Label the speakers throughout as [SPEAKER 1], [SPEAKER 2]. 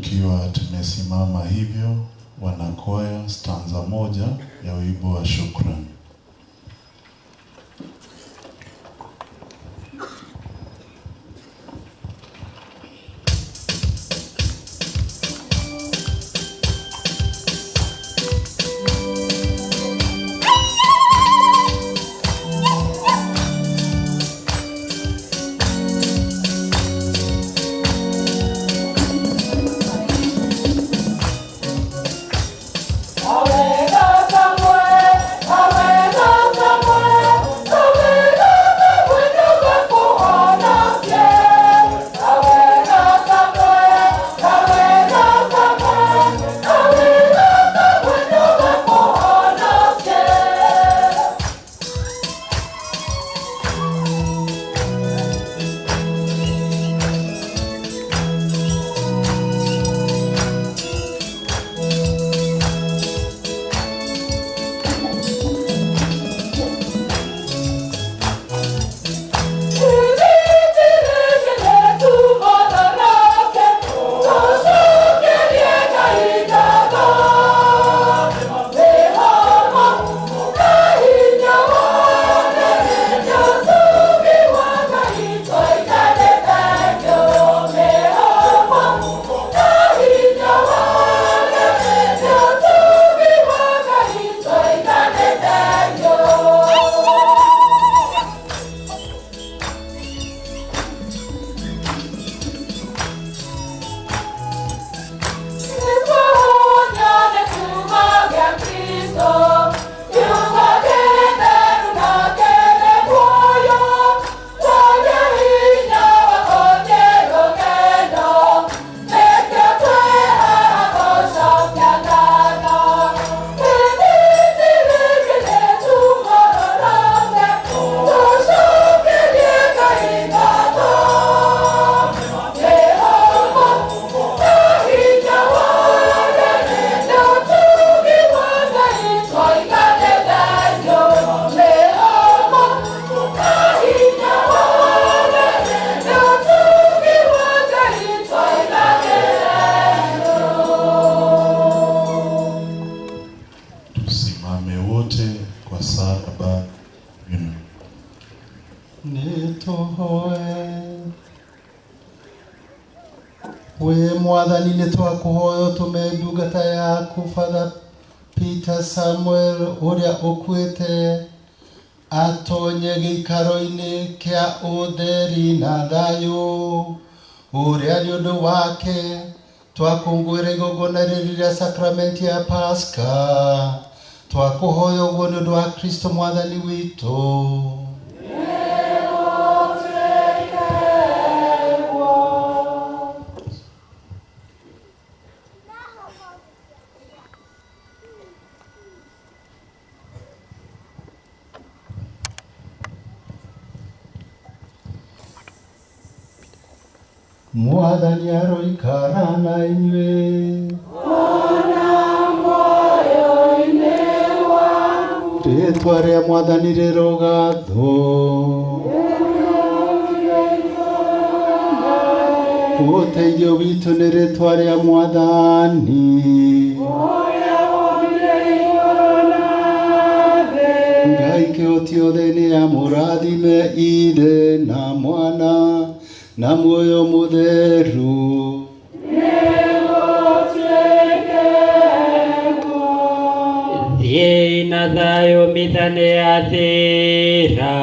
[SPEAKER 1] Tukiwa tumesimama hivyo, wanakwaya stanza moja ya wimbo wa shukrani. Tusimame wote kwa sala yenu.
[SPEAKER 2] Nĩtũhoe. We Mwathani, nĩtwakũhoya ũtũme ndungata yaku Father Peter Samuel ũrĩa ũkuĩte atonye gĩikaro-inĩ kĩa ũtheri na thayũ, ũrĩa nĩ ũndũ wake twakũngũĩra igongona rĩrĩ rĩa sakramenti ya Pasaka. Twakũhoya ũguo nĩ ũndũ wa Kristo Mwathani witũ. Mwathani aroikara na inyuĩ. Rĩĩtwa rĩa Mwathani rĩrogathwo. Ũteithio witũ nĩ rĩĩtwa rĩa Mwathani. Ngai kĩhoti othe nĩ amũrathime, Ithe na Mwana na Muoyo Mũtheru.
[SPEAKER 3] Thiĩi na thayũ, mitha nĩ yathira.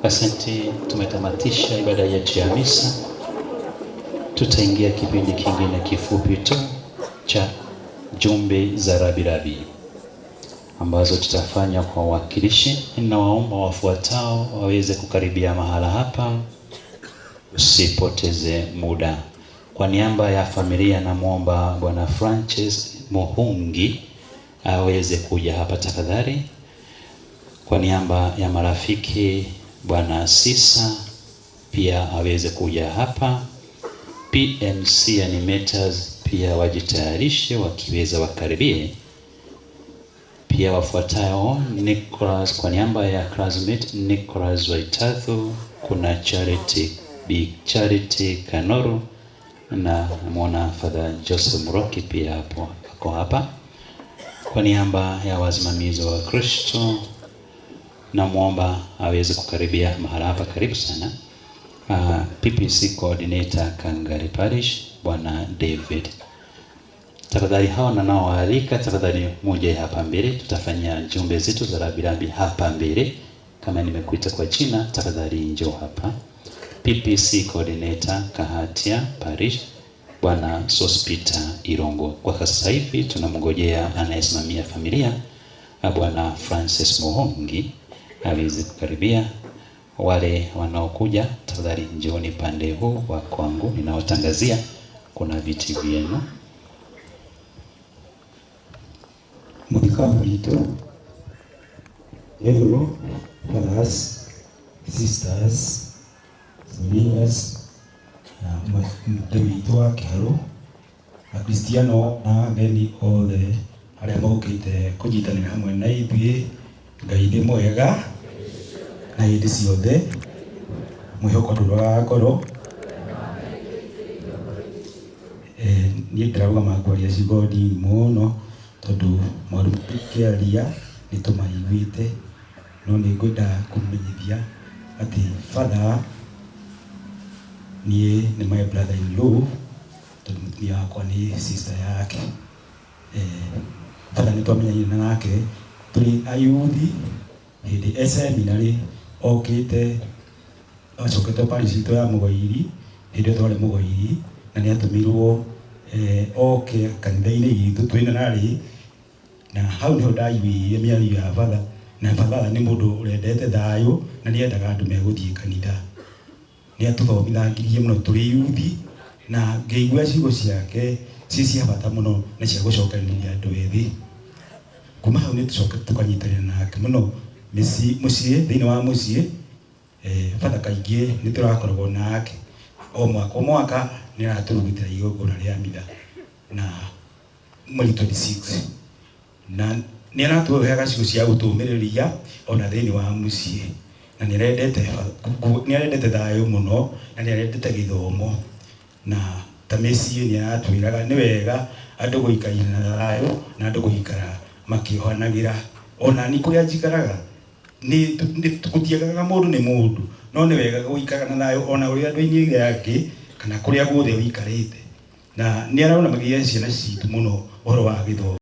[SPEAKER 4] Asante, tumetamatisha ibada yetu ya misa. Tutaingia kipindi kingine kifupi tu cha jumbe za rambirambi ambazo tutafanya kwa wawakilishi. Ninawaomba wafuatao waweze kukaribia mahala hapa, usipoteze muda. Kwa niaba ya familia namwomba Bwana Francis Muhungi aweze kuja hapa tafadhali. Kwa niaba ya marafiki Bwana Sisa pia aweze kuja hapa. PMC Animators pia wajitayarishe, wakiweza wakaribie. Pia wafuatao Nicholas, kwa niaba ya classmate Nicholas Waithathu, kuna Charity B Charity Kanoru na namwona Father Joseph Muroki pia hapo ako hapa. Kwa niaba ya wasimamizi wa Kristo namwomba aweze kukaribia mahala hapa, karibu sana. PPC Coordinator Kangari Parish Bwana David. Tafadhali hawa ninaowaalika, tafadhali muje hapa mbele, tutafanyia jumbe zetu za rambirambi hapa mbele. Kama nimekuita kwa jina, tafadhali njoo hapa. PPC Coordinator Kahatia Parish Bwana Sospita Irongo. Kwa sasa hivi tunamngojea anayesimamia familia Bwana Francis Muhongi aweze kukaribia. Wale wanaokuja tafadhali njooni pande huu wa kwangu ninaotangazia, kuna viti vyenu.
[SPEAKER 5] Mũthikabu witũ, General, brothers, sisters, seniors, na mũtĩ witũ wa Kĩharũ, Akristiano na ageni othe arĩa mokĩte kũnyitanĩra hamwe na ithuĩ. Ngai nĩ mwega na hĩndĩ ciothe, mwĩhoko ndũroraga ngoro. Niĩ ndĩrarũgama kwaria ciugo nini mũno tondũ maũndũ ingĩaria nĩ tũmaiguĩte, no nĩ ngwenda kũmenyithia atĩ father niĩ nĩ my brother in law, tondũ mũtumia wakwa nĩ sister yake. Father nĩ twamenyanire nake tũrĩ ayuthi hĩndĩ e seminary, okĩte acokete parish itũ ya Mũgoiri. Hĩndĩ ĩyo twarĩ Mũgoiri, na nĩ atũmirwo oke kanitha-inĩ itũ twĩna narĩ, na hau niho ndaiguire mĩario ya batha. Na batha nĩ mũndũ ũrendete thayũ na nĩ endaga andũ megũthiĩ kanitha. Nĩ atũthomithangirie mũno tũrĩ yuthi, na ngĩigua ciugo ciake ciĩ cia bata mũno na cia gũcokanĩrĩria andũ ethĩ. Kuma hau nĩ tũcokete tũkanyitanĩra nake mũno mũciĩ, thĩinĩ wa mũciĩ. Batha kaingĩ nĩ tũrakoragwo nake o mwaka o mwaka, nĩ aratũrugĩra igongona rĩa mitha na mweri 26, na nĩ aratũheaga ciugo cia gũtũmĩrĩria ona thĩinĩ wa mũciĩ, na nĩ arendete thayũ mũno na nĩ arendete gĩthomo, na ta mĩciĩ nĩ aratwĩraga nĩ wega andũ gũikara na thayũ na andũ gũikara makĩohanagĩra. Ona ni kũrĩa njikaraga nĩ gũtiagaga mũndũ nĩ mũndũ, no nĩ wega gũikara na thayũ ona ũrĩa andũ-inĩ arĩa angĩ kana kũrĩa guothe ũikarĩte, na nĩ aronamagia ciana citũ mũno ũhoro wa gĩthomo.